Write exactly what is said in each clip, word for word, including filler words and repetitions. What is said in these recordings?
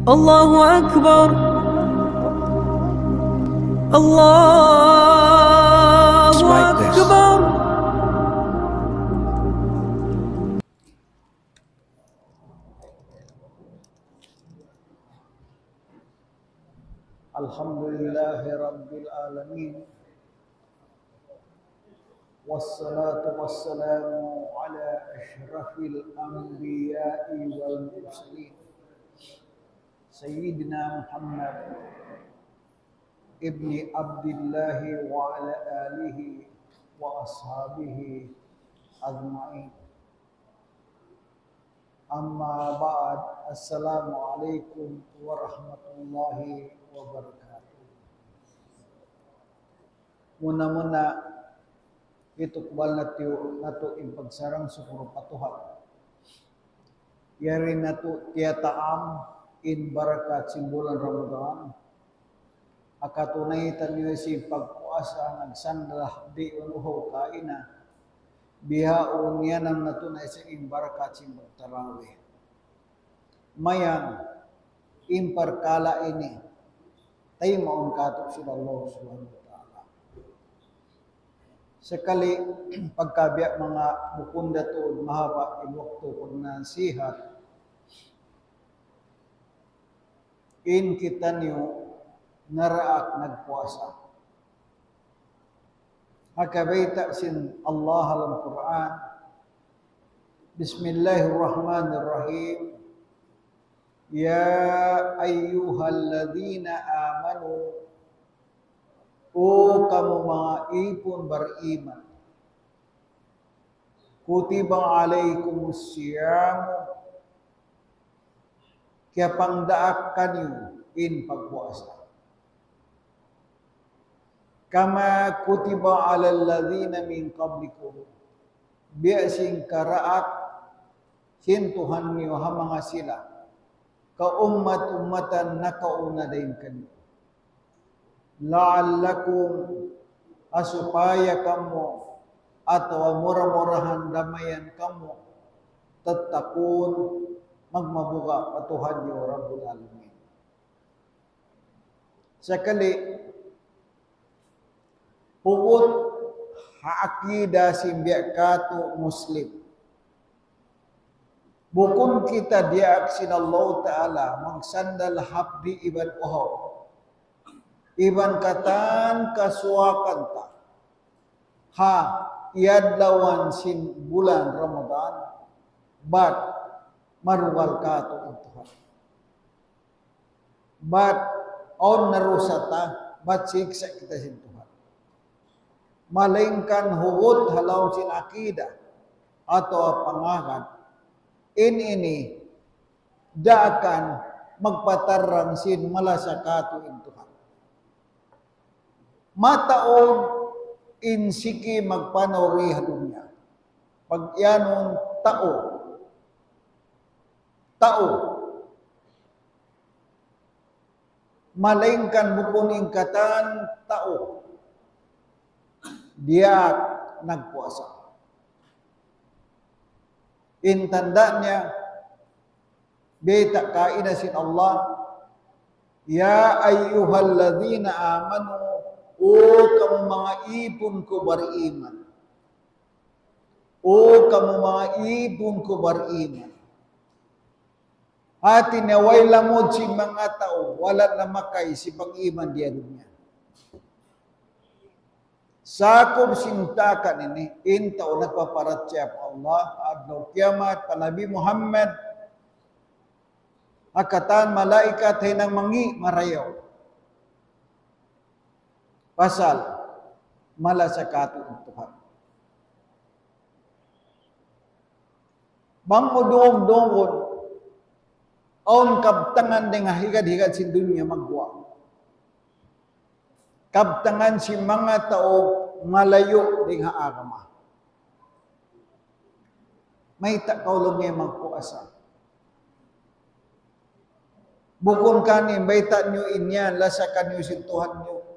الله أكبر. الله أكبر. الحمد لله رب العالمين. والصلاة والسلام على أشرف الأنبياء والمرسلين، سيدنا محمد ابن عبد الله وعلى آله وأصحابه أجمعين. أما بعد، السلام عليكم ورحمة الله وبركاته. Muna-muna, hitukbal natu', natu' in pagsarang-sukul pa Tuhan. Yari natu' tiyataam in barakat sin bulan Ramadan. Akatunay taniyu sin pagpuasa, nagsandal hapdi' iban uhaw kaina. Bihaun yan in natunay sin barakat sin pagtarawih. Mayan, in parkala' ini, taymaun katu' sin Allah Subhanahu wa Ta'ala. Sakali, pagka biya' manga bukun da tuud mahaba' in waktu pagnasihat, in kitaniyu naraak nagpuasa. Hangkan bayta' sin Allah ha lawm Qur'an, بسم الله الرحمن الرحيم. يا أيها الذين آمنوا, O kamu manga ipun bariman, كتب عليكم الصيام, kiyapangdaak kaniyu in pagpuasa. كما كتب على الذين من قبلكم, biya' sin karaak sin Tuhan niyu ha manga sila, kaummat-ummatan nakauna dayn kaniyu. لعلكم, ha supaya kamu, atawa mura-murahan damayan kamu, تتقون, magmabuga' pa Tuhan niyu Rabbul Alamin. Sakali, hugut ha akida sin biya' katu' Muslim. Bukun kita diyaak sin Allah Ta'ala magsandal hapdi' iban uhaw, iban katan kasuwakan ta ha adlawan sin bulan Ramadan, bat marugal katu' in Tuhan. Bat awn na dusa ta, bat siksa' kita sin Tuhan. Malaingkan hugut ha lawm sin akida atawa pangagad, in ini daakan magpatarrang sin malasa katu' in Tuhan. Mataud in siki magpanaw di ha dunya. Pag-iyanun tau. Tau. Malaingkan bukun in katan tau diyaak nagpuasa. In tanda' niya, bayta' kaina sin Allah, يا أيها الذين آمنوا, O kamu manga ipun ku bariman. O kamu manga ipun ku bariman. Hati niya way lamud sin manga tau, wala' na makay sin pag-iman di ha dunya. Sakup sin takan ini, in tau nagpaparachaya pa Allah, adlaw kiyamat, pa Nabi Muhammad, ha katan malaikat hinang mangi' marayaw. Pasal, malasa katu' in Tuhan. Bang mu dungug-dungugun, awn kabtangan dayn ha higad-higad sin dunya magguwa'. Kabtangan sin manga tau malayu' dayn ha agama. Mayta' kaw laung niya magpuasa? Bukun kaniyu, bayta' niyu in yan, lasa kaniyu sin Tuhan niyu.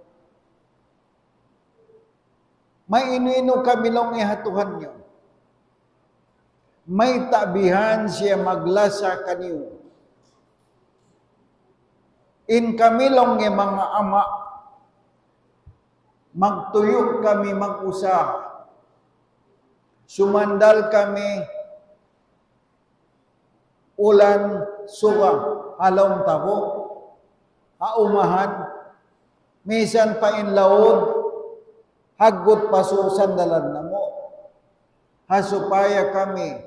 May inu-inu kami laung niya ha Tuhan niyu. Mayta' bihan siya maglasa kaniyu. In kami laung niya manga ama', magtuyu' kami mag-usaha. Sumandal kami ulan suga ha lawm tabu', ha umahan, misan pa in laud, haggut pasu' sandalan namu'. Ha supaya kami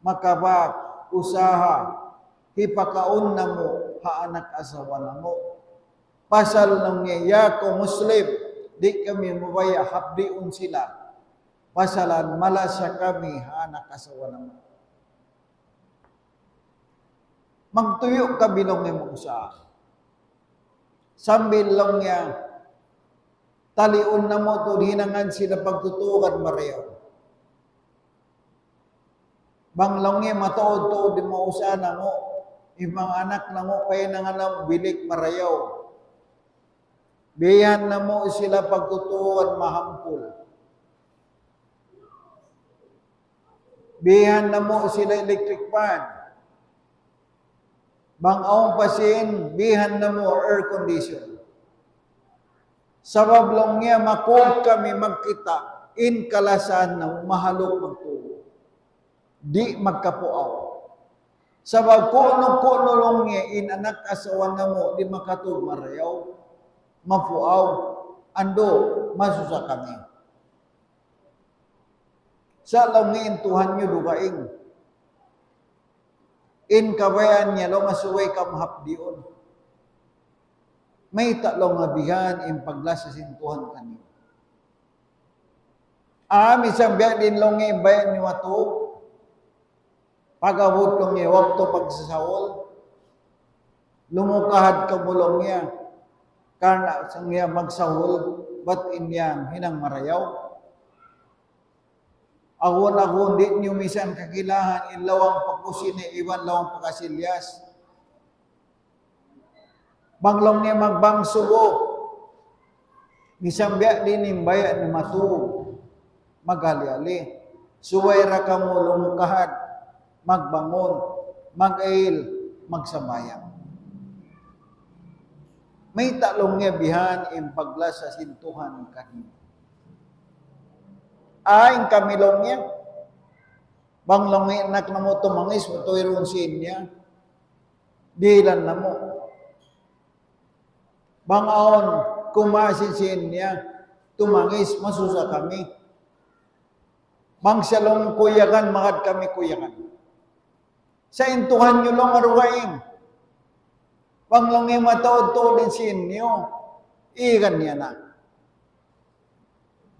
makabak usaha hipakaun namu' ha anak asawa namu'. Pasal laung niya, ya kaum Muslim, di' kami mabaya' hapdiun sila. Pasalan malasa kami ha anak asawa namu'. Magtuyu' kami laung niya mag-usaha. Sambil laung niya, taliun namu' tuud hinangan sila pagtutugan marayaw. Bang laung niya mataud-taud in manga usaha namu', in manga anak namu', pahinangan namu' bilik marayaw. Bihan namu' sila pagtutugan mahampul. Bihan namu' sila electric fan. Bang awn pa sin, bihan namu' air condition. Sabab laung niya makug kami magkita', in kalasahan namu' mahaluk magtubu. Di' magkapuaw. Sabab kunu-kunu laung niya in anak asawa namu' di' makatug marayaw, mapuaw, andu', masusa kami. Sa' laung niya in Tuhan niyu dugaing. In kabayaan niya laung niya subay kamu hapdiun. Mayta' laung niya bihan in paglasa sin Tuhan kaniyu. Ah, misan biya' diin laung niya in baya' niyu matug. Pag-abut laung niya waktu pagsasahul, lumukahad kamu laung niya. Karna' sa niya magsahul, bat in yan hinang marayaw. Agun-agun di' niyu misan kakilahan in lawang pa kusina iban lawang pa kasilyas. Bang laung niya magbang subu, misan biya' diin in baya' niyu matug, maghali-hali. Subay da kamu lumukahad, magbangun, mag-ail, magsambahayang. Mayta' laung niya bihan in paglasa sin Tuhan kaniyu. Ain kami laung niya. Bang laung niya anak namu' tumangis, matuyruun sin niya. Dihilan namu'. Bang awn kumasin sin niya, tumangis, masusa kami. Bang siya laung kuyagan, magad kami kuyagan. Sa' in Tuhan niyu laung niya dugaing. Bang laung niya mataud-taud in sin niyu, igan niya na.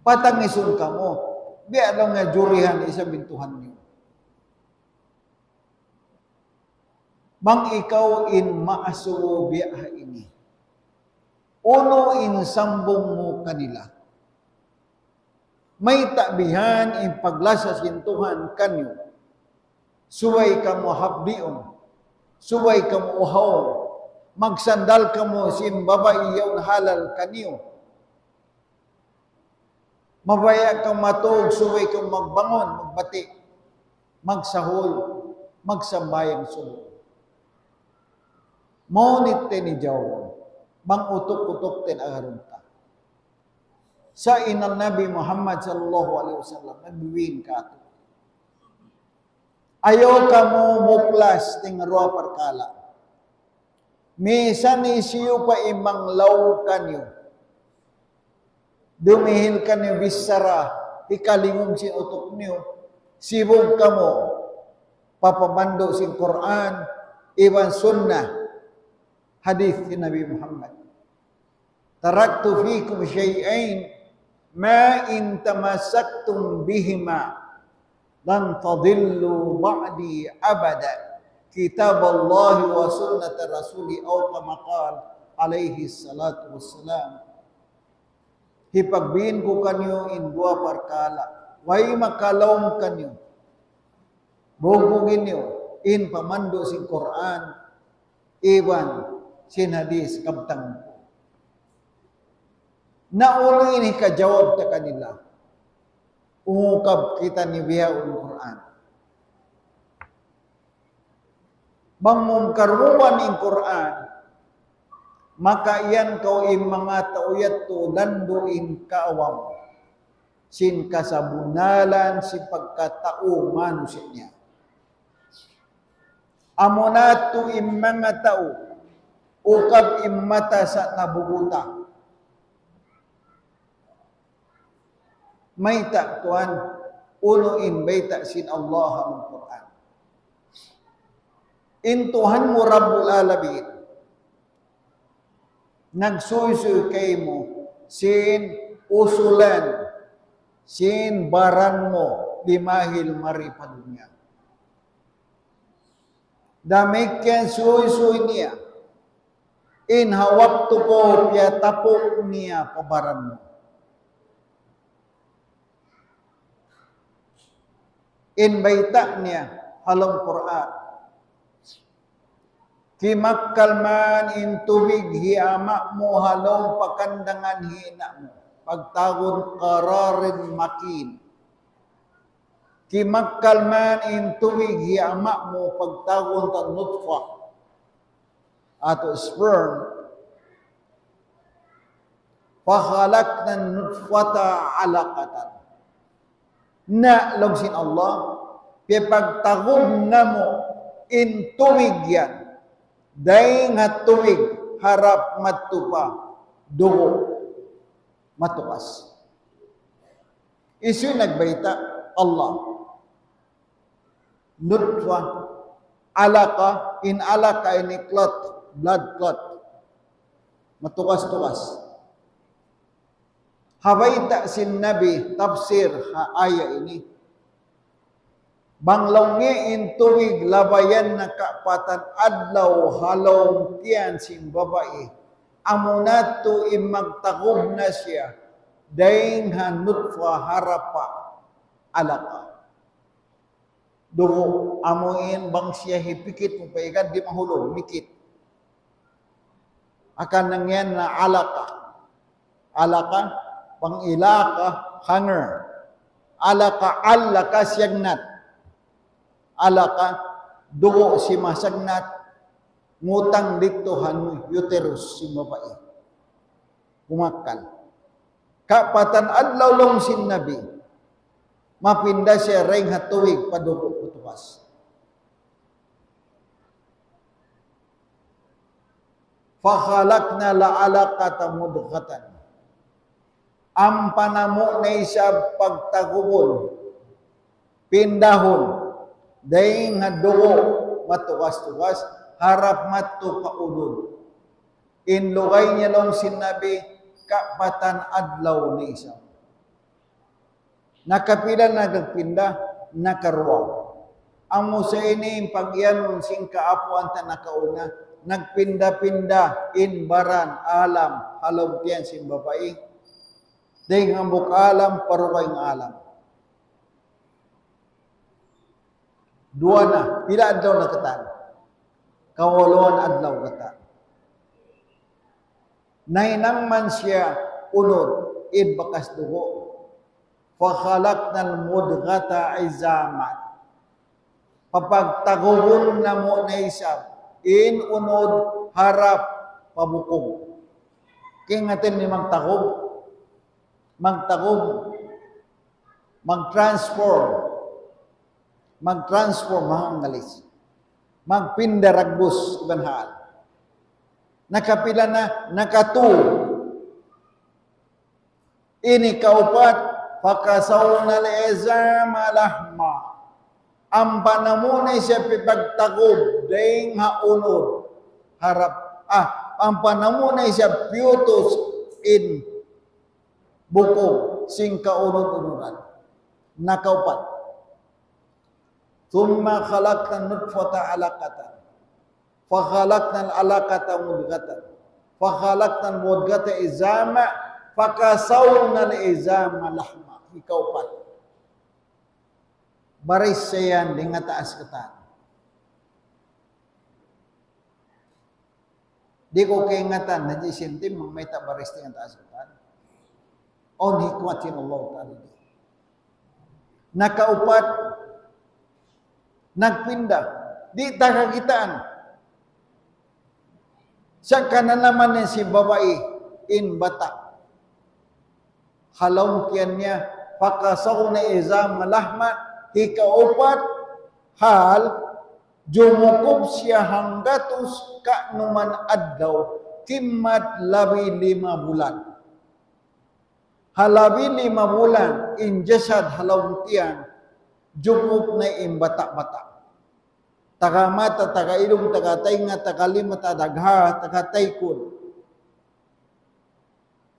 Patangisun kamu. Biya' laung niya jurihan isab in Tuhan niyu. Bang ikaw in maasubu biya' ha ini, unu in sambung mu kanila? Mayta' bihan in paglasa sin Tuhan kaniyu? Subay kamu hapdiun, subay kamu uhaun, magsandal kamu sin babai yaun halal kaniyu. Mabaya' kamu matug, subay kamu magbangun, magbati', magsahul, magsambahayang subu. Mawn in tiyijawab, bang utuk-utuk ta in agarun ta. Sa' in Nabi Muhammad sallallahu alayhi wasallam, nagbiin katu'. Ayaw kamu muklas dayn ha duwa parkala'. Misan hisiyu pa in manglaung kaniyu, dumihil kaniyu bichara, hikalingug sin utuk niyu, sibug kamu pa pamandu' sin Qur'an iban Sunnah, hadith sin Nabi Muhammad. تركت فيكم شيئين ما إن تمسكتم بهما لن تضلوا بعدي أبدا، كتاب الله وسنة رسوله، أو كما قال عليه الصلاة والسلام. Hipagbin ku kaniyu in duwa parkala'. Way makalaung kaniyu. Bugbugin niyu in pamandu' sin Qur'an iban sin hadith kabtangan ku. Na unu in hikajawab ta kanila? Umukab kita ni bihaun Qur'an. Bang mu karungugan in Qur'an, Makaiyan kaw in manga tau yadtu landu' in kaawaw sin kasabunnalan sin pagkatau manusiya' niya. Amuna yadtu in manga tau, ukab in mata sa' nabubuta. Mayta' tuwan, unu in bayta' sin Allah ha Qur'an. In Tuhan mu Rabbul Alamin, nagsuysuy kaymu sin usulan sin baran mu dimahil mari pa dunya. Damikkiyan suysuy niya in ha waktu kaw piyatapu' niya pa baran mu. In bayta' niya ha lawm Qur'an, kimakkal man in tubig hi ama' mu ha lawm pakandangan hi ina' mu, pagtawagun qararin makin. Kimakkal man in tubig hi ama' mu, pagtawagun ta nutfa, atawa sperm. فخلقنا النطفة علقة. Na, laung sin Allah, piyagtagub namu' in tubig yan, dayng ha tubig harap madtu pa dugu' matukas. Hisiyu in nagbayta'? Allah. Nutfa, alaqa, in alaqa ini clot, blood clot. Matukas-tukas. Ha bayta' sin Nabi, tafsir ha ayat ini. Bang laung niya in tubig labayan na kapatan adlaw ha lawm tiyan sin babai, amuna yadtu in magtagub na siya dayng ha nutfa harap pa alaqa. Dugu', amu in bang siya hipikit mu pa ikan, di' mahulug, mikit. Hangkan na yan na alaqa. Alaqa, bang ilaqa, hanger. Alaqa, allaqa, siyagnat. Alaqa, dugu' simasagnat, ngutang didtu ha uterus sin babai. Kumakkal. Kapatan adlaw laung sin Nabi, mapinda siya dayng ha tubig pa dugu' matukas. فخلقنا العلقة مضغة. Ampa namu' na isab pagtagubun, pindahun, dayng ha dugu' matukas-tukas, harap madtu pa udud. In lugay niya laung sin Nabi, kapatan adlaw na isab. Nakapila na nagpinda? Nakaruwa. Amu sa ini in pag-iyanun sin kaapuan ta nakauna, nagpinda-pinda in baran alam ha lawm tiyan sin babai. Dayng hambuuk alam pa dugaing alam. Duwa na, pila adlaw na katan? Kawaluan adlaw katan. Nahinang man siya unud, in bakas dugu'. فخلقنا المضغة عظاما. Papagtagubun namu' na isab in unud harap pa bukug. Kaingatan niyu magtagub? Magtagub, mag-transform, mag-transform, ha Anggalis. Magpinda dagbus iban hal. Nakapila na? Nakatu. Ini kaupat, فكسونا العظام لحما. Ampa namu' na isab piyagtagub dayng ha unud harap, ah, ampa namu' na isab piyutus in bukug sin kaunud-unudan. Nakaupat. ثم خلقنا النطفة علقة فخلقنا العلقة مضغة فخلقنا المضغة عظاما فكسونا العظام لحما. Ikaupat. Baris sa yan dayng ha taas katan. Di' ku kaingatan, Haji Sintim, bang mayta' baris dayng ha taas katan. Awn hikmat sin Allah Ta'ala. Nakaupat, nagpinda. Di' ta kakitaan. Tsaka na naman niya sin babai in bata'. Ha lawm tiyan niya, فكسونا العظام لحما, hikaupat, hal, jumukup siya hanggatus ka'numan adlaw, timmat labi lima bulan. Ha labi lima bulan, in jasad ha lawm tiyan, jukup na in bata'-bata'. Taga mata, taga ilung, taga taynga, taga lima, taga dagha, taga taykud.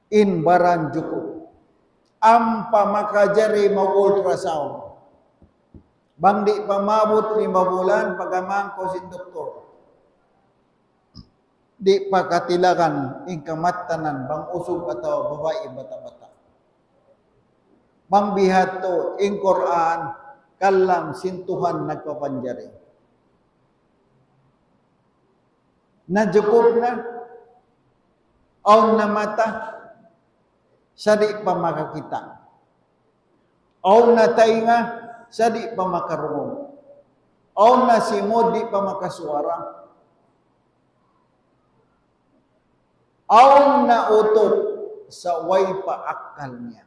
In baran jukup. Ampa makajari mag-ultrasound. Bang di' pa maabut lima bulan, pag-amang kaw sin doktor. Di' pa katilagan in kamattanan, bang usug atawa babai, bata'-bata'. Bang biya' hādtu, in Qur'an, kalam sin Tuhan nagpapanjari. Najukup na, awn na mata, sa' di' pa makakita'. Awn na taynga, sa' di' pa makarungug. Awn na simud, di' pa makasuwara. Awn na utuk, sa' way pa akkal niya.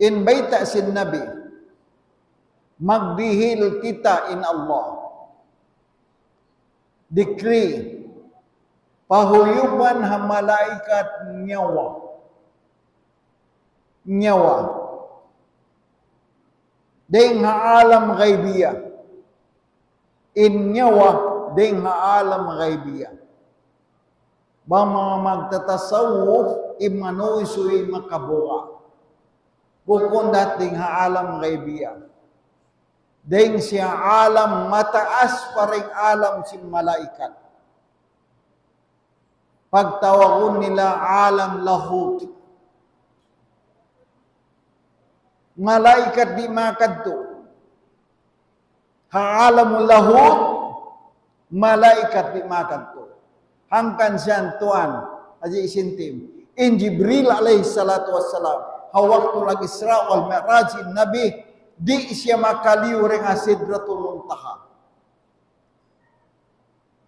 In bayta' sin Nabi, magdihil kita in Allah. Decree, pahuyupan ha malaikat nyawa. Nyawa. Dayn ha alam ghaibiyah. In nyawa dayn ha alam ghaibiyah. Bang manga magtatasawwuf, in manuysuy makabuga'. Bukun dayn ha alam ghaibiyah. Dayn siya alam mataas pa dayn alam sin malaikat. Pagtawagun nila alam lahut. Malaikat di' makadtu. Ha alamul lahut, malaikat di' makadtu. Hangkan siya tuwan, aji isintim. In Jibril alayhi salatu wassalam, ha waktu nag-Isra wal Mi'raj in Nabi, di' siya makaliyu dayn ha Sidratul Muntaha.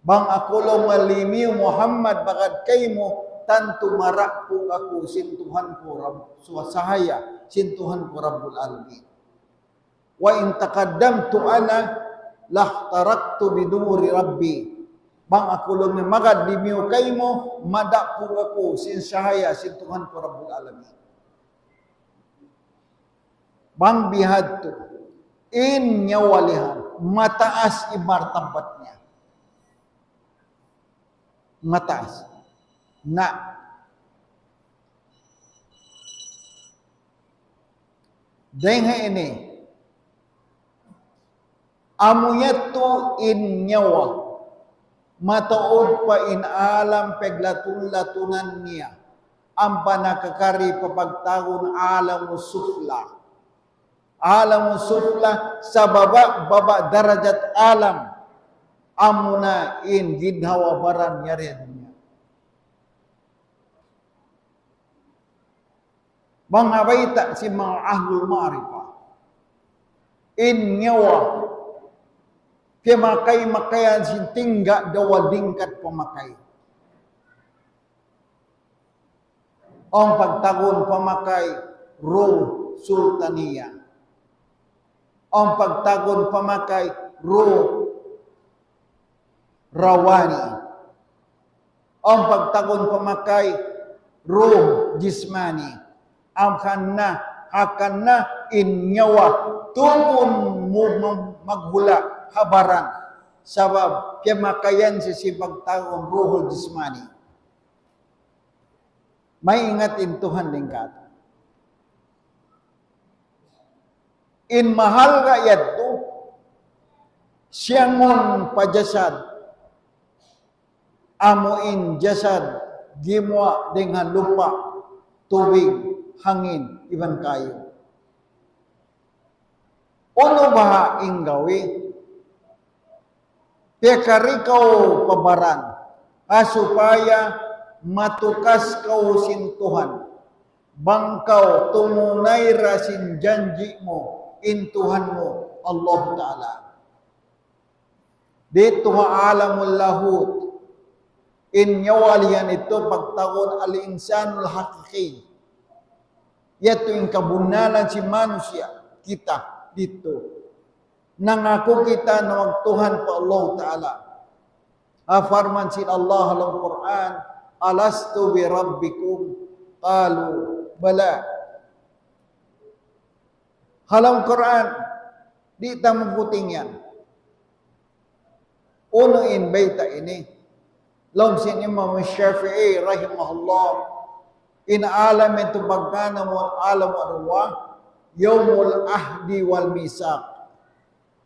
Bang aku laung limiyu Muhammad bagad kaymu, tantu marapug aku sin Tuhan ku Rabb-, sahaya, sin Tuhan ku Rabbul Alamin. وإن تقدمت أنا لاخترقت بنور ربي. Bang aku laung niya magad limiyu kaymu, madapug aku sin sahaya sin Tuhan ku Rabbul Alamin. Bang bihadtu, in nyawa lihan, mataas in martabat niya. Mataas. Na, dayn ha ini, amu yadtu in nyawa, mataud pa in alam paglatun-latunan niya, ampa nakakari pa pagtawagun alam sufla. Alam sufla, sababa'-baba' darajat alam, amuna in ginhawa-baran yari ha dunya. Bang ha bayta' sin manga ahlul ma'rifah, in nyawa, piyamakay-makayan sin tingga' duwa lingkat pamakay. Awn pagtawagun pamakay ruh sultaniya. Awn pagtawagun pamakay ruh rawani. Awn pagtawagun pamakay ruh jismani. Hangkan na, hangkan na in nyawa tuud mu-, mu-, maghula' ha baran. Sabab piyamakayan sin pagtawagun ruhul jismani. Maingat in Tuhan dayn kātu'. In mahalga' yadtu, siyangun pa jasad, amu in jasad gimuwa' dayn ha lupa', tubig, hangin, iban kayu. Unu baha' in gawi? Piyakari kaw pa baran, ha supaya matukas kaw sin Tuhan. Bang kaw tumunay da sin janji' mu, in Tuhan mu, Allah Ta'ala. Didtu ha alamul lahut. In nyawa liyan itu pagtawagun al-insanul haqiqi. Yadtu in kabunnalan sin manusiya', kita didtu. Nangaku kita na magtuhan pa Allah Ta'ala. Ha parman sin Allah ha lawm Qur'an, "Alastu bi rabbikum?" Qalu, "Bala." Ha lawm Qur'an, di' ta maputing yan. Unu in bayta' ini? Laung sin Imam Shafi'i rahimahullah, in alam yadtu pagngānan alam arwah, yawmul ahdi wal misaq.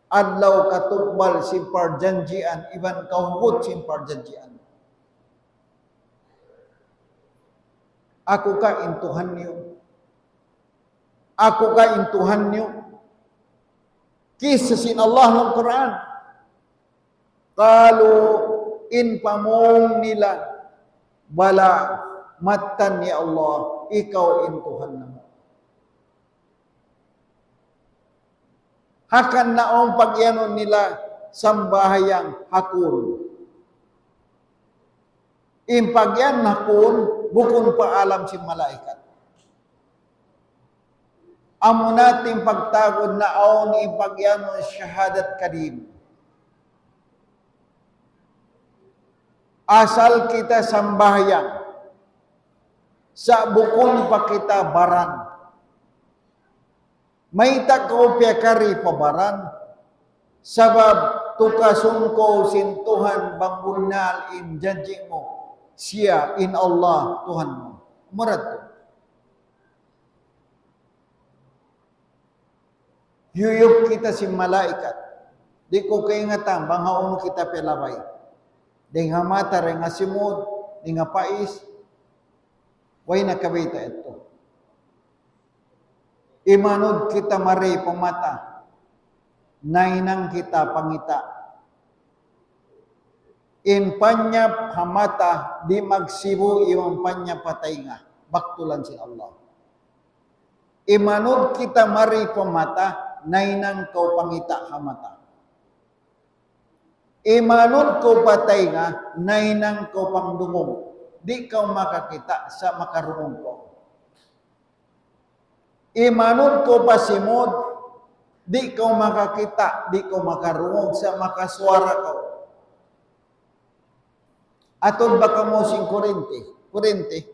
Adlaw katukbal sin parjanjian, iban kahugut sin parjanjian. Aku ka in Tuhan niyu? Aku ka in Tuhan niyu? Kissa sin Allah ha Qur'an. Qalu, in pamung nila, "Bala, mattan ya Allah, ikaw in Tuhan namu'." Hangkan na awn pagiyanun nila sambahayang ha kun. In pagiyanun ha kun, bukun pa alam sin malaikat. Amuna in pagtawagun na awn in pagiyanun shahadat qadim. Asal kita sambahayang, sa' bukun pa kita baran. Mayta' kaw piyakari pa baran? Sabab tukasun kaw sin Tuhan bang bunnal in janji' mu. Siya in Allah Tuhan mu. Murad tu. Hiyuyup kita sin malaikat. Di' ku kaingatan bang hawnu kita piyalabay. Dayn ha mata, dayn ha simud, dayn ha pais. Way na kabayta' yadtu. Imanud kita mari pa mata, nahinang kita pangita'. In panyap ha mata di' magsibu' iban panyap ha taynga, baktulan sin Allah. Imanud kita mari pa mata, nahinang kaw pangita' ha mata. Imanud kaw pa taynga, nahinang kaw pangdungug. Di' kaw makakita' sa' makarungug kaw. Imanud kaw pa simud, di' kaw makakita', di' kaw makarungug sa' makasuwara kaw. Atud ba kamu sin kurente? Kurente.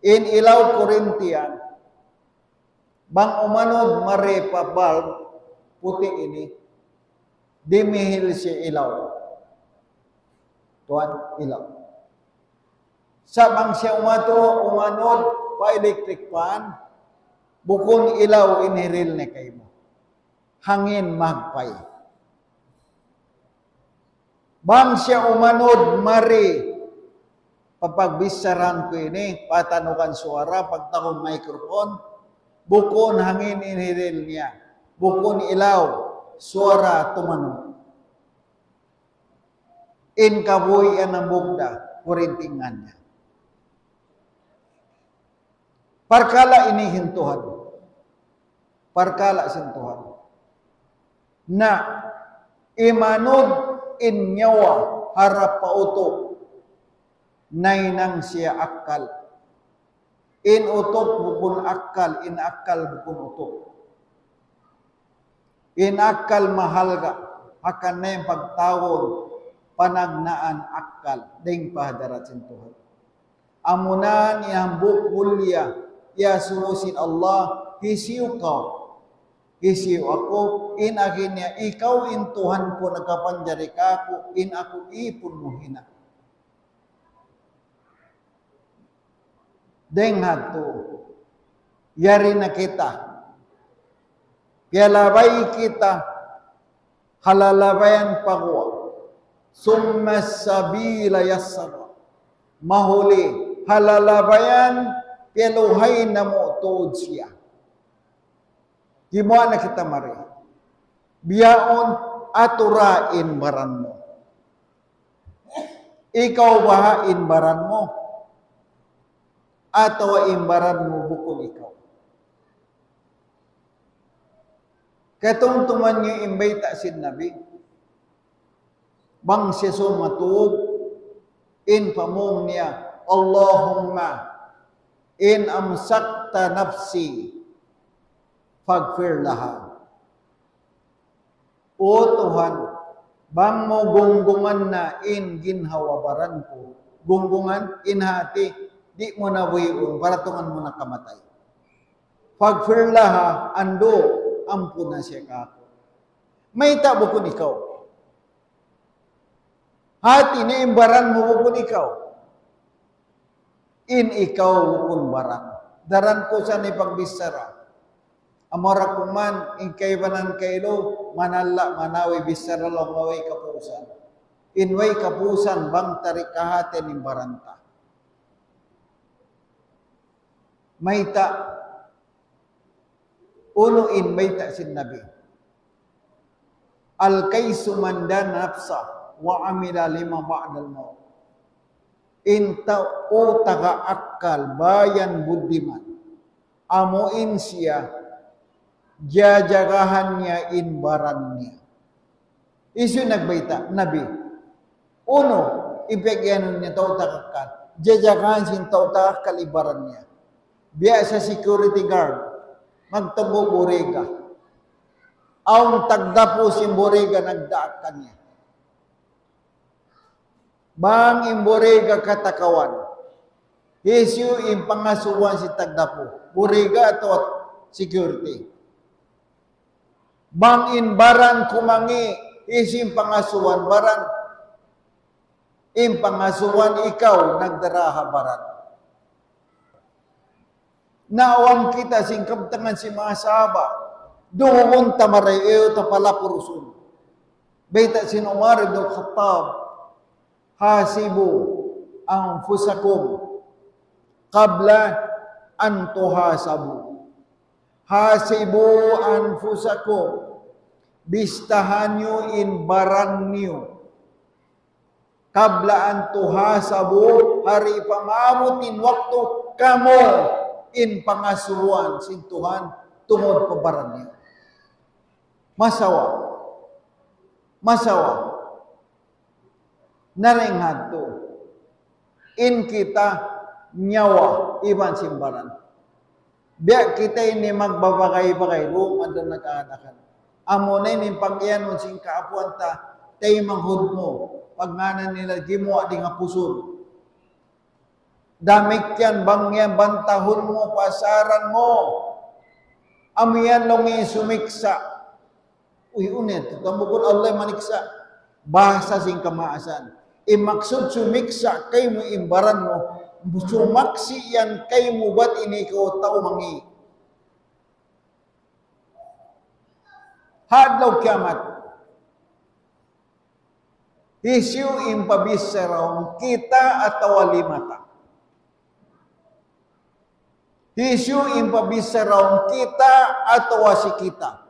In ilaw kurente yan. Bang umanud mari pa bulb puti' ini, dimihil siya ilaw. Tuwan, ilaw. Sa' bang siya umatu, umanud pa electric fan, bukun ilaw in hiril niya kaymu. Hangin magpay. Bang siya umanud mari pa pagbichara ku ini, patanukan suwara, pagtagun microphone, bukun hangin in hiril niya, bukun ilaw, suwara tumanug. In kabuhi' yan ha bugda', kurintingan niya. Parkala' ini sin Tuhan. Parkala' sin Tuhan. Na, imanud in nyawa harap pa utuk, nahinang siya akkal. In utuk bukun akkal, in akkal bukun utuk. In akkal mahalga', hangkan na in pagtawagun panagnaan akkal, dayn pa hadarat sin Tuhan. Amuna in hambuuk mulliya, iyasubu sin Allah, hisiyu kaw? Hisiyu aku? In agi niya, ikaw in Tuhan ku nakapanjari kāku', in aku īpun mu hinang. Dayn ha yadtu, yari na kita. Piyalabay kita ha lalabayan pa guwa'. ثم السبيل يسره. Mahuli, ha lalabayan, piyaluhay namu' tuud siya. Gimuwa' na kita mari. Bihaun, atura in baran mu. Ikaw baha' in baran mu? Atawa in baran mu bukun ikaw? Katumtuman niyu in bayta' sin Nabi. Bang siya sumūng matūg, in pamung niya, اللهم إن أمسكت نفسي فاغفر لها. O Tuhan, bang mu gunggungan na in ginhawa-baran ku. Gunggungan in hāti, di' mu na buyuun, paratungan mu na kamatay. فاغفر لها, andu', ampuna siya kāku'. Mayta' bukun ikaw? Hāti niya in baran mu bukun ikaw. In ikaw bukun baran. Daran ku sa ini pagbichara. Amura kuman, in kaibanan kailu, manalla', manawi, bichara laung way kapusan. In way kapusan, bang ta di' kahātihan in baran ta. Mayta', unu in bayta' sin Nabi. الكيس من دان نفسه وعمل لما بعد الموت. In tau taga akkal, bayan, buddiman. Amu in siya, jajagahan niya in baran niya. Hisiyu in nagbayta'? Nabi. Unu, in piyag-iyanun niya tau taga akkal. Jajagahan sin tau taga akkal in baran niya. Biya' sa security guard, magtunggu' buriga. Awn tagdapu sin buriga nagdaak kaniya. Bang in buriga katakawan, hisiyu in pangasubuhan sin tagdapu? Buriga atawa security? Bang in baran kumangi', hisiyu in pangasubuhan? Baran. In pangasubuhan ikaw, nagdara ha baran. Naawam kita sin kabtangan sin manga sahaba. Duun ta marayaw ta palapurusun. Bayta' sin Umar ibn Khattab, حاسبوا أنفسكم قبل أن تحاسبوا. حاسبوا أنفسكم. Bistahan niyu in baran niyu. قبل أن تحاسبوا, ha di' pa maabut in waktu kamu in pangasubuhan sin Tuhan tungud pa baran niyu. Masawa. Masawa. Na dayn ha yadtu. In kita nyawa iban sin baran. Biya' kita ini magbabagay-bagay, duun man nag-aanakan. Amuna ini in pag-iyanun sin kaapuan ta, taymanghud mu, pagngānan nila gimuwa' dayn ha pusun. Damikkiyan bang yan bantahun mu, pasaran mu. Amu yan laung in sumiksa'. Uy, unu yadtu, tambukun Allah in maniksa'. Bahasa sin kamaasan. In maksud sumiksa' kaymu in baran mu, sumaksi' yan kaymu bat ini kaw tau mangi'. Ha adlaw kiyamat, hisiyu in pabicharaun, kita atawa lima ta? Hisiyu in pabicharaun, kita atawa si kita?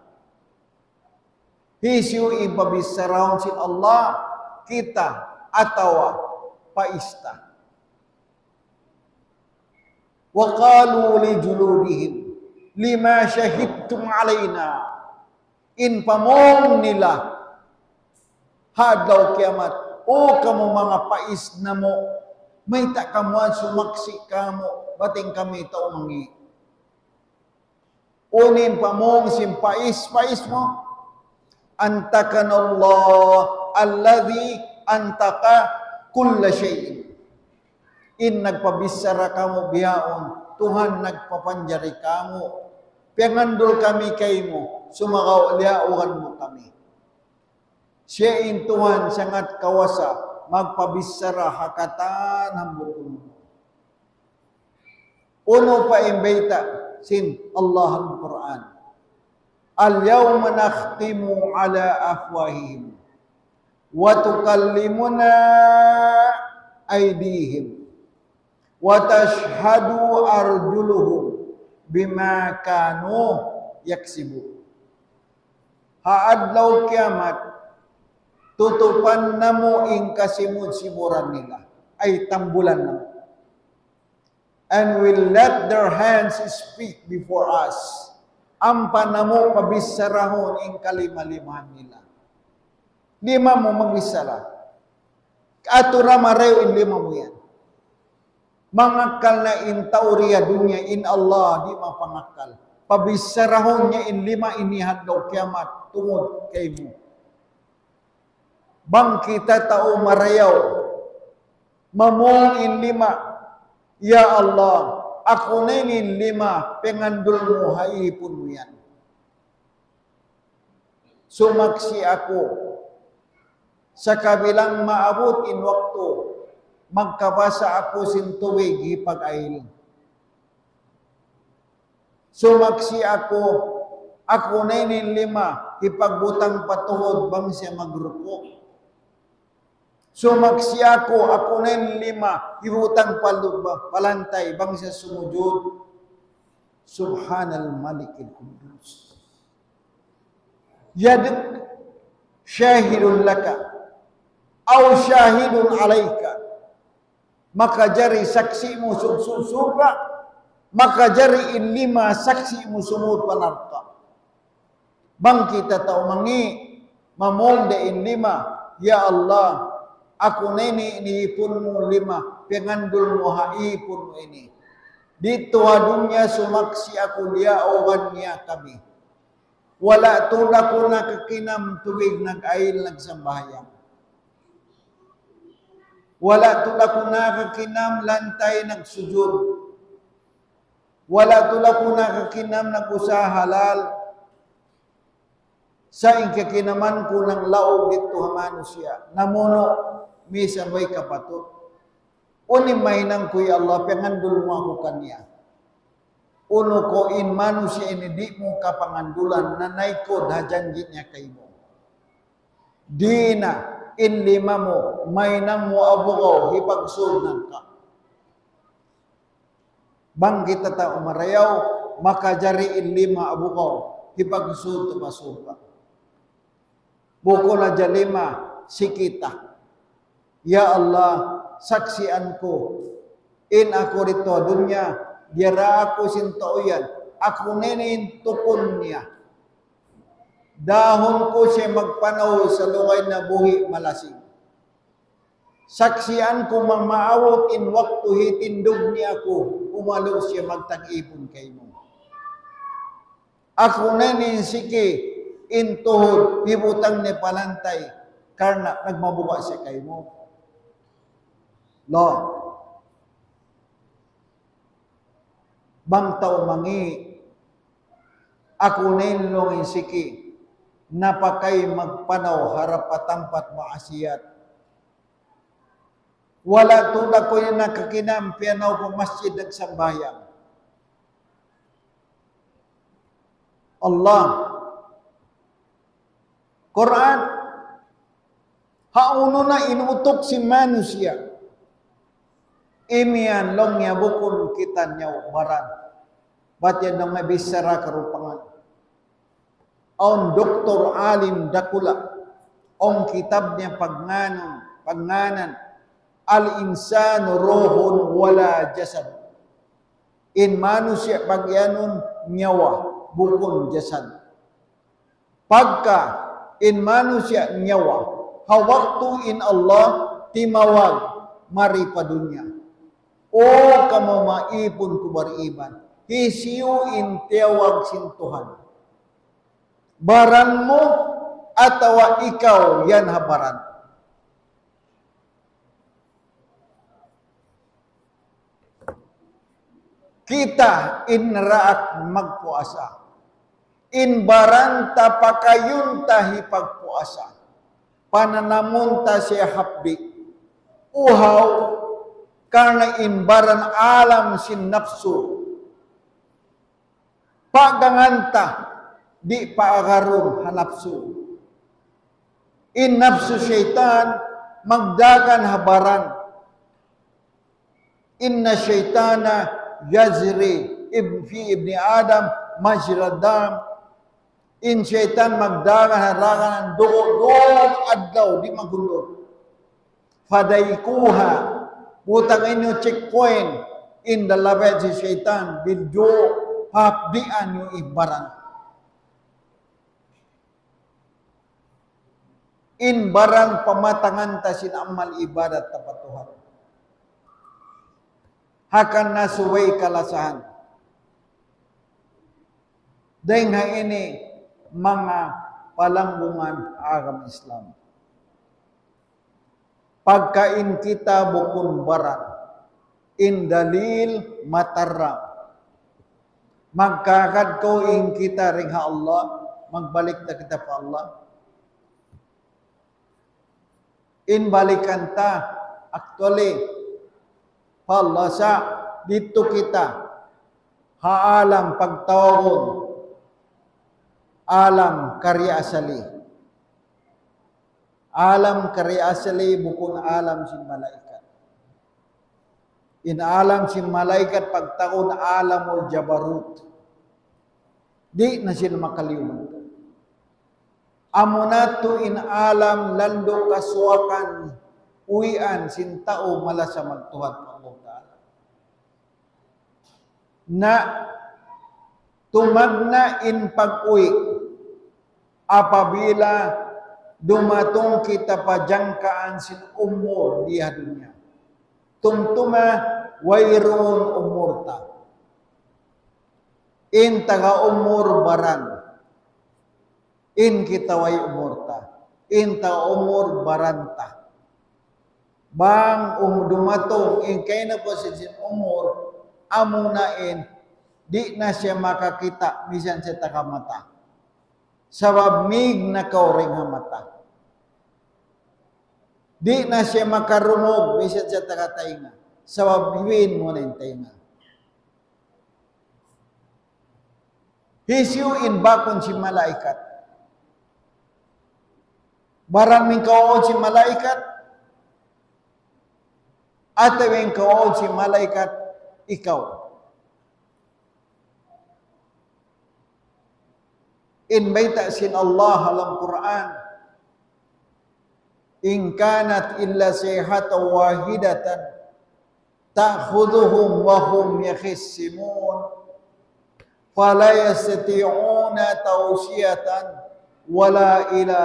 Hisiyu in pabicharaun, sin Allah, kita, atawa pais ta? وقالوا لجلودهم لم شهدتم علينا. In pamung nila ha adlaw kiyamat, "O kamu manga pais namu', mayta' kamu yan sumaksi' kāmu', bat in kami tau mangi'?" Unu in pamung sin pais, pais mu? أنطقنا الله الذي أنطق كل شيء. In nagpabichara kāmu' bihaun, Tuhan nagpapanjari kāmu'. Piyangandul kami kaymu, sumagawa' liyauhan mu kami. Siya in Tuhan sangat kawasa magpabichara ha katan hambuuk. Unu pa in bayta' sin Allah ha Qur'an? اليوم نختم على أفواههم وتكلمنا أيديهم وتشهد أرجلهم بما كانوا يكسبون. Ha adlaw kiyamat, tutupan namu' in kasimud-simuran nila, ay tambulan namu'. And will let their hands speak before us. Ampa namu' pabicharaun in kalima-limahan nila. Lima mu magbichara. Atura marayaw in lima mu yan. Mangakkal na in tau di ha dunya, in Allah di' mapangakkal. Pabichara niya in lima ini ha adlaw kiyamat, tungud kaymu. Bang kita tau marayaw, mamung in lima, "Ya Allah, aku na ini in lima, pangandul mu ha ipun mu yan." Sumaksi' aku, sakabilang maabut in waktu, magkabasa aku sin tubig hipag-ayil. Sumaksi' aku, aku na ini in lima, hipagbutang pa tuhud bang siya magruku'. Sumaksi' aku, aku na in lima, hibutang pa lu-, pa lantay bang siya sumujud. Subhanal Malikil Quddus. Yaduk shahidun laka aw shahidun alayka. Makajari saksi' mu sumud surga', makajari in lima saksi' mu sumud pa narka'. Bang kita tau mangi', mamung da in lima, "Ya Allah, aku na ini in ipun mu lima, pangandul mu ha ipun mu ini. Didtu ha dunya sumaksi' aku liyaugan niya kami. Wala' tuud aku nakakinam tubig nag-ayil nagsambahayang. Wala' tuud aku nakakinam lantay nagsujud. Wala' tuud aku nakakinam nag-usaha halal. Sa' in kakinaman ku naglaug didtu ha manusiya'. Namunu', misan way kapatut. Unu in mahinang ku, ya Allah, pangandul mu aku kaniya. Unu ku in manusiya' ini di' mu kapangandulan, nanaykud ha janji' niya kaymu. Di' na in lima mu, mahinang mu abugaw, hipagsud narka'." Bang kita tau marayaw, makajari in lima abugaw, hipagsud ta pa surga'. Bukun hadja lima, siki ta. "Ya Allah, saksian ku, in aku didtu ha dunya, diyara aku sin tau yan, aku na ini in tukun niya. Dahun ku siya magpanaw salugay na buhi' malasig. Saksian ku mamaabut in waktu hitindug niya aku, umalu siya magtag-ipun kaymu. Aku na ini in siki, in tuhud, hibutang niya pa lantay, karna' nagmabuga' siya kaymu." Laung. Bang tau mangi', "Aku na ini," laung, "in siki, napakay magpanaw harap pa tampat maasiyat. Wala' tuud aku ini nakakinam piyanaw pa masjid nagsambahayang." Allah. Qur'an, hawnu na in utuk sin manusiya'. Imiyan laung niya bukun kita niya baran. Bat yan laung niya bichara karupangan. Awn doktor alim dakula'. Awn kitab niya pagngānan, pagngānan, "Al-insanu ruhun wala jasad." In manusiya' pagiyanun nyawa, bukun jasad. Pagka in manusiya' nyawa, ha waktu in Allah timawag mari pa dunya. O kamu manga ipun ku bariman, hisiyu in tiyawag sin Tuhan? Baran mu atawa ikaw yan ha baran? Kita in raak magpuasa. In baran ta pakayun ta hipagpuasa. Pananamun ta siya hapdi'. Uhaw, karna' in baran alam sin napsu. Paggangan ta, di' paagarun ha napsu. In napsu saytan, magdagan ha baran. إن الشيطان يجري في ابن آدم مجرى الدم. In saytan magdagan ha dagan sin dugu', dugu' adlaw di' maghundur. فذوقوها. Butang niyu checkpoint in dalabay sin saytan, bil ju', hapdian niyu in baran. In baran pamatangan ta sin amal ibadat ta pa Tuhan. Hangkan na subay kalasahan. Dayng ha ini manga palanggungan agama Islam. Pagkahi kita bukun baran. In dalil matarang. Magkahagad kaw in kita dayng ha Allah, magbalik na kita pa Allah. In balikan ta, actually, pa Allah sa' didtu kita, ha alam pagtawagun, alam kari asali. Alam kari asali bukun alam sin malaikat. In alam sin malaikat pagtawagun alamul jabarut. Di' na sila makaliyuman. Amuna tuud in alam landu' kasuwakan uwian sin tau malasa magtuhan pa Allah Ta'ala. Na tumagna' in pag-uwi' apabila dumatung kita pa jangkaan sin umur di ha dunya. Tumtuma wayruun umur ta. In taga umur baran. In kita way umur ta. In taga umur baran ta. Bang um dumatung in kahinapusan sin umur, amuna in, di' na siya makakita', misan siya taga mata. Sabab mīg na kaw dayng ha mata. Di' na siya makarungug, misan siya taga taynga. Sabab hibin mu na in taynga. Hisiyu in bakun sin malaikat? Baran in kawaun sin malaikat? Atawa in kawaun sin malaikat ikaw? In bayta' sin Allah ha lawm Qur'an, إن كانت إلا صيحة واحدة تأخذهم وهم يخصمون فلا يستطيعون توصية ولا إلى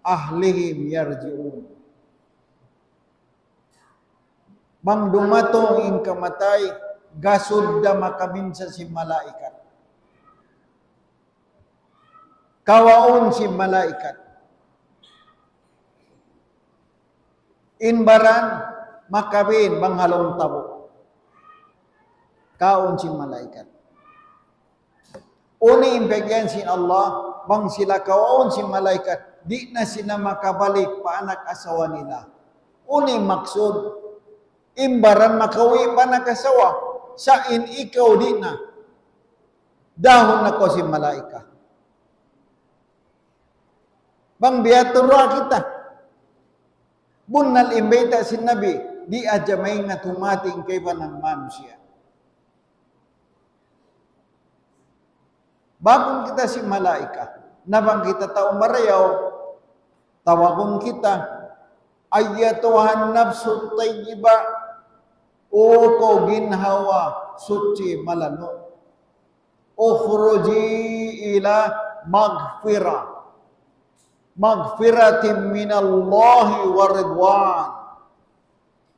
أهلهم يرجعون. Bang dumatung in kamatay, gasud da makabinsa sin malaikat. Kawaun sin malaikat. In baran makabin bang ha lawm tabu'. Kawaun sin malaikat. Unu in piyag'iyan sin Allah, bang sila kawaun sin malaikat, di' na sila makabalik pa anak asawa nila. Unu in maksud, in baran makauwi' pa anak asawa, sa' in ikaw di' na. Dahun na kaw sin malaikat. Bang biya' tuud ra kita. Bunnal in bayta' sin Nabi, di' hadja maingat humati in kaibanan manusiya'. Bakun kita sin malaikat. Na bang kita tau marayaw, tawagun kita, أيتها النفس الطيبة, O kaw ginhawa suchi malanu'. اخرجي إلى مغفرة، مغفرة من الله ورضوان.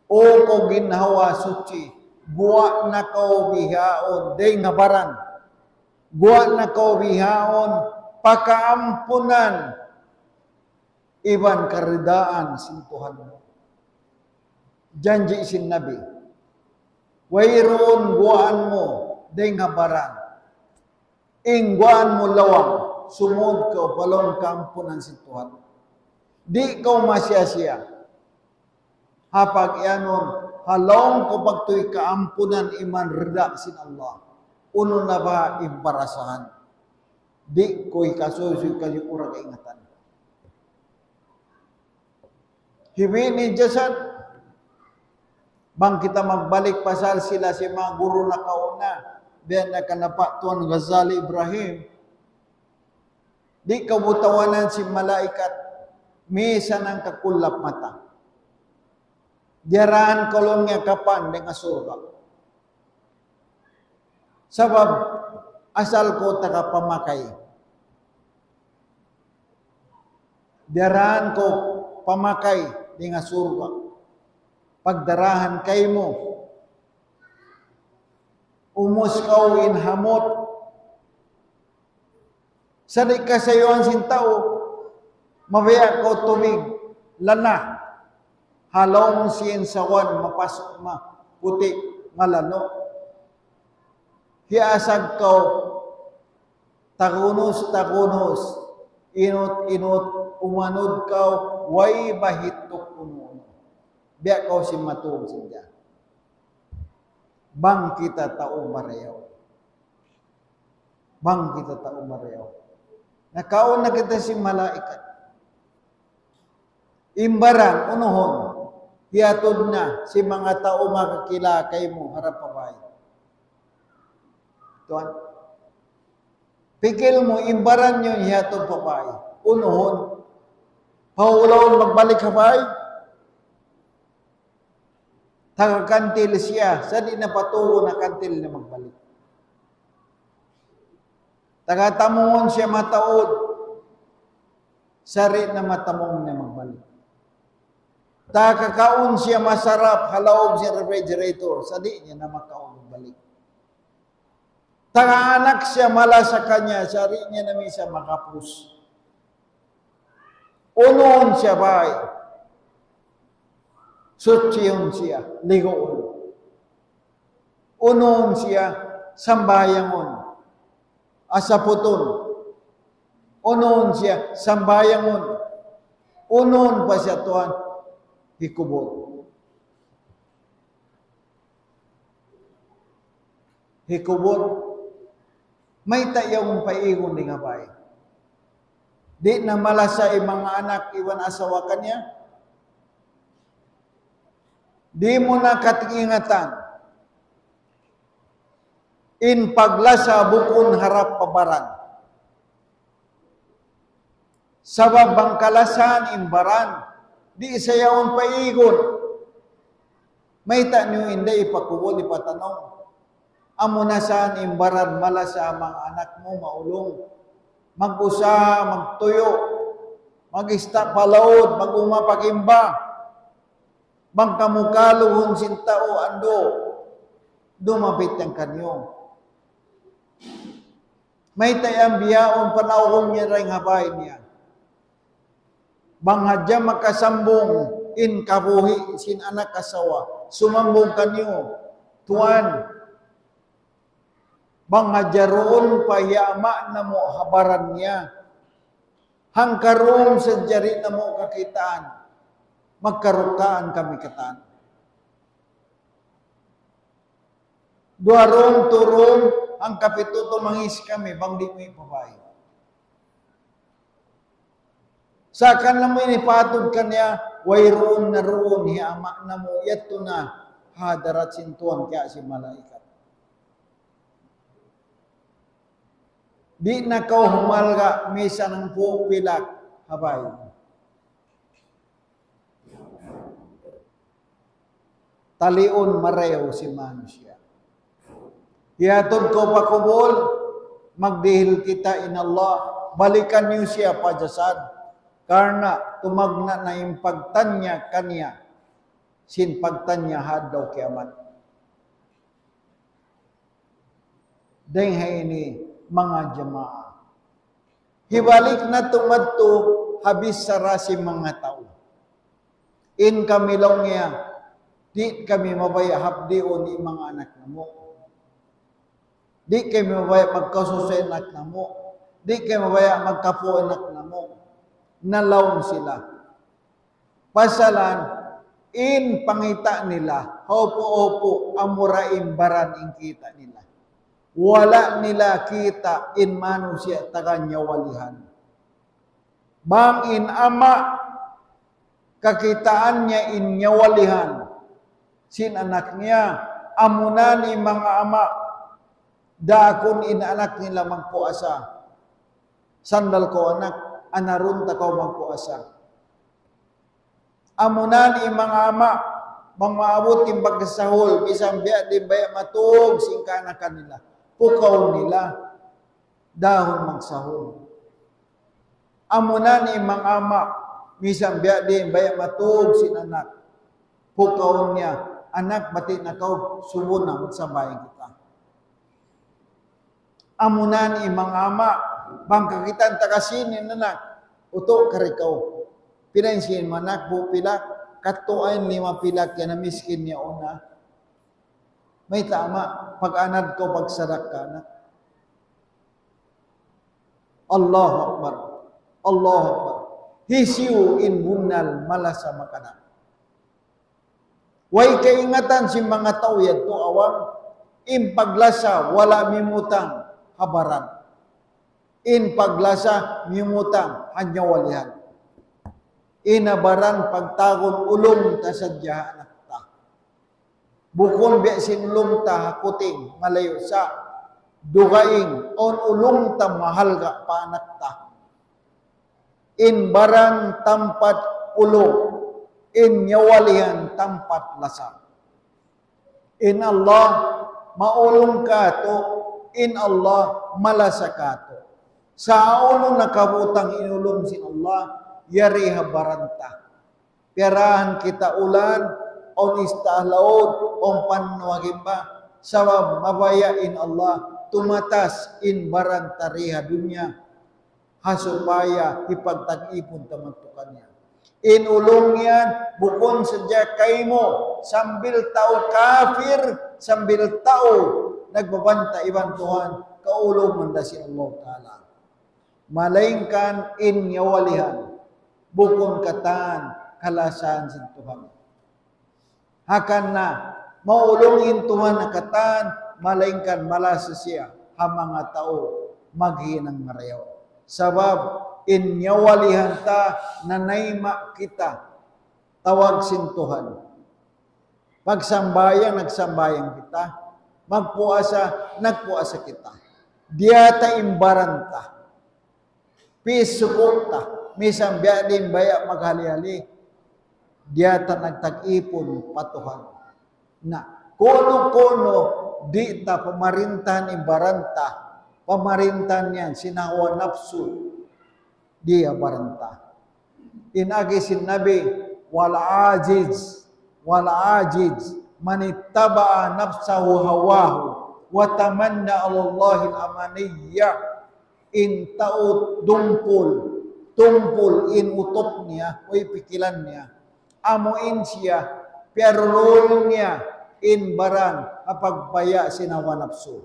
O kaw ginhawa suchi, guwa' na kaw bihaun, dayng ha baran. Guwa' na kaw bihaun, pa kaampunan iban karidaan sin Tuhan mu. Janji' sin Nabi. Wayruun guwaan mu dayng ha baran. In guwaan mu lawang, sumud kaw pa lawm kaampunan sin Tuhan. Di' kaw masiya-siya. Ha pag'iyanun, ha lawm kaw pagtuy kaampunan iban rida sin Allah. Unu na ba in parasahan? Di' ku hikasuysuy kaniyu ura kaingatan. Hibin in jasad, bang kita magbalik pasal sila sin manga guru nakauna, biya' na kan Tuan Ghazali Ibrahim, di' kaw butawanan sin malaikat, misan hangka kullap mata. Diyaraan kaw laung niya kapan dayng ha surga'. Sabab asal kaw taga pamakay. Diyarahan kaw pamakay dayn ha surga'. Pagdarahan kaymu, umus kaw in hamut. Sa' di' kasayuan sin tau, mabaya' kaw tubig, lana. Ha lawm sin sawan, mapasuk, maputi', malanu'. Hiasag kaw, tagunus, tagunus, inut, inut, umanud kaw, way bahituk unu-unu. Biya' kaw sin matug sin dyan. Bang kita tau marayaw. Bang kita tau marayaw. Nakauna kita sin malaikat. In baran, unuhun, hiyatud na sin manga tau makakila kaymu harap pa bay. Tuwan. Pikil mu, in baran niyu hiyatud pa bay. Unuhun, paulaun magbalik ha bay. Taga kantil siya, sa' di' na patugun ha kantil na magbalik. Taga tamungun siya mataud, sa' di' na matamung na magbalik. Taga kakaun siya masarap, ha lawm sin refrigerator, sa' di' niya na makaun magbalik. Taga anak siya malasa kaniya, sa' di' niya na minsan makapus. Unuhun siya bay. Suchihun siya, liguun. Unuhun siya, sambahayangun. Asaputun. Unuhun siya, sambahayangun. Unuhun pa siya tuwan, hikubul. Hikubul. Mayta' yaun paigun dayn ha bay? Di' na malasa in manga anak iban asawa kaniya. Di' mu na kaingatan in paglasa bukun harap pa baran. Sabab bang kalasahan in baran, di' sa yaun paigun. Mayta' niyu in da ipakubul, ipatanum? Amu na sa in baran malasa, manga anak mu maulung. Mag-usaha, magtuyu', mag-ista pa laud, mag-uma pa gimba. Bang kamu kaluhun sin tau andu', dumapit yan kaniyu. Mayta' yan bihaun panawhun niya dayn ha bay niya. Bang hadja makasambung in kabuhi' sin anak asawa, sumambung kaniyu, tuwan. Bang hadja duun pa hi ama' namu' ha baran niya. Hangkan duun sadja di' namu' kakitaan. Magkarukaan kami katan. Duwa duun, tū duun, hangkan pitu tumangis kami, bang di' mu ipabay. Sa' kan lamu ini patud kaniya, wayruun na duun hi ama' namu', yadtu na ha hadarat sin Tuhan kiya sin malaikat. Di' na kaw humalga', misan hangpu' pilak ha bay. Taliun marayaw sin manusiya'. Hiyatud kaw pa kubul, magdihil kita in Allah, balikan niyu siya pa jasad. Karna' tumagna' na in pagtanya kaniya, sin pagtanya ha adlaw kiyamat. Dayn ha ini, manga jamaa. Hibalik natu' madtu ha bichara sin manga tau. In kami laung niya, di' kami mabaya' hapdiun in manga anak namu'. Di' kami mabaya' magkasusa in anak namu'. Di' kami mabaya' magkapu' in anak namu'. Nalaung sila. Pasalan, in pangita' nila, haupu-upu, amura in baran in kita' nila. Wala' nila kita' in manusiya' taga nyawalihan. Bang in ama', kakitaan niya in nyawalihan sin anak niya, amuna in manga ama', daakun in anak nila magpuasa. Sandal kaw anak, anarun ta kaw magpuasa. Amuna in manga ama', bang maabut in pagsahul, misan biya' diin baya' matug sin kaanakan nila. Pukawn nila, dahun magsahul. Amuna in manga ama', misan biya' diin baya' matug sin anak. Pukaun niya, "Anak, bati' na kaw, subu na, magsambahayang kita." Amuna in manga ama', bang kakitaan ta kasi in anak, "Utu', kari kaw. Pila in sin anak mu, pila?" "Katu' in lima pilak yan, miskin niya una." "Mayta', ama'?" "Pag-anad kaw, pagsadakka na." Allahu Akbar. Allahu Akbar. Hisiyu in bunnal malasa makanak? Way kaingatan sin manga tau yadtu, awam, in paglasa wala' mimutang ha baran. In paglasa mimutang ha nyawalihan. In ha baran pagtawagun ulung ta sadja ha anak ta. Bukun biya' sin ulung ta ha kuting, malayu' sa dugaing, awn ulung ta mahalga' pa anak ta. In baran tampat ulung, in nyawalihan tampat lasa. In Allah maulung kātu', in Allah malasa kātu'. Sa' unu na kabutang in ulung sin Allah, yari ha baran ta. Piyarahan kita ulan, awn ista' ha laud, awn pannu ha gimba, sabab mabaya' in Allah tumatas in baran ta di ha dunya, ha supaya hipagtag-ipun ta madtu kaniya. In ulung yan, bukun sadja kaymu, sambil tau kafir, sambil tau nagbabanta' iban Tuhan, kaulungan da sin Allah Ta'ala. Malaingkan in nyawalihan, bukun katan kalasahan sin Tuhan. Hangkan na, maulung in Tuhan ha katan, malaingkan malasa siya ha manga tau maghinang marayaw. Sabab in nyawalihan ta, nanayma' kita tawag sin Tuhan. Magsambahayang, nagsambahayang kita. Magpuasa, nagpuasa kita. Diyata in baran ta. Pisuku' ta. Misan biya' diin baya' maghali-hali. Diyata nagtag-ipun pa Tuhan. Na, kunu-kunu di' ta pamarintahan in baran ta. Pamarintahan yan sin hawa napsu. Di' ha baran ta. In agi sin Nabi, والعاجز، والعاجز من اتبع نفسه هواه وتمنى على الله الأماني. In tau dumpul, tumpul in utuk niya, way pikilan niya. Amu in siya, piyarurul niya in baran ha pagbaya' sin hawa napsu.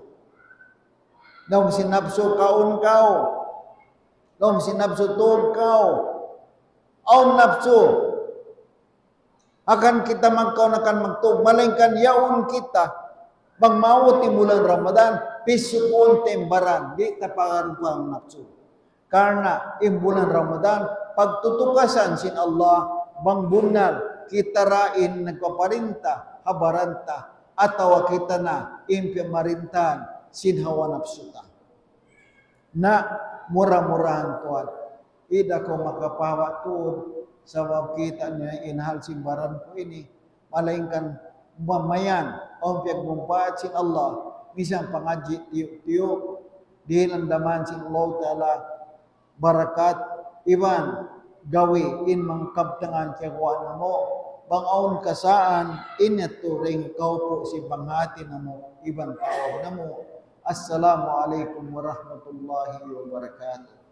Laung sin napsu, "Kaun kaw." Laung sin napsu, "Tug kaw." Awn napsu. Hangkan kita magkaun, hangkan magtug. Malaingkan yaun kita, bang maabut in bulan Ramadan, pisukuun ta in baran, di' ta pagarun pa napsu. Karna' in bulan Ramadan, pagtutukasan sin Allah, bang bunnal kita ra in nagpaparinta ha baran ta, atawa kita na in piyamarintahan sin hawa napsu ta. Na, mura-murahan tuwan, di' da kaw makapahawa' tuud, sabab kita' niyu in hal sin baran ku ini, malaingkan mamayan, awn piyagmumpaat sin Allah, misan pangadji' tiyu'-tiyu', dihilan da man sin Allah Ta'ala barakat, iban gawi in manga kabtangan kiyaguwaan namu', bang awn kasaan, in yadtu dayn ha kaupu' sin panghati namu', iban tawag namu'. Assalamu alaykum warahmatullahi wabarakatuh.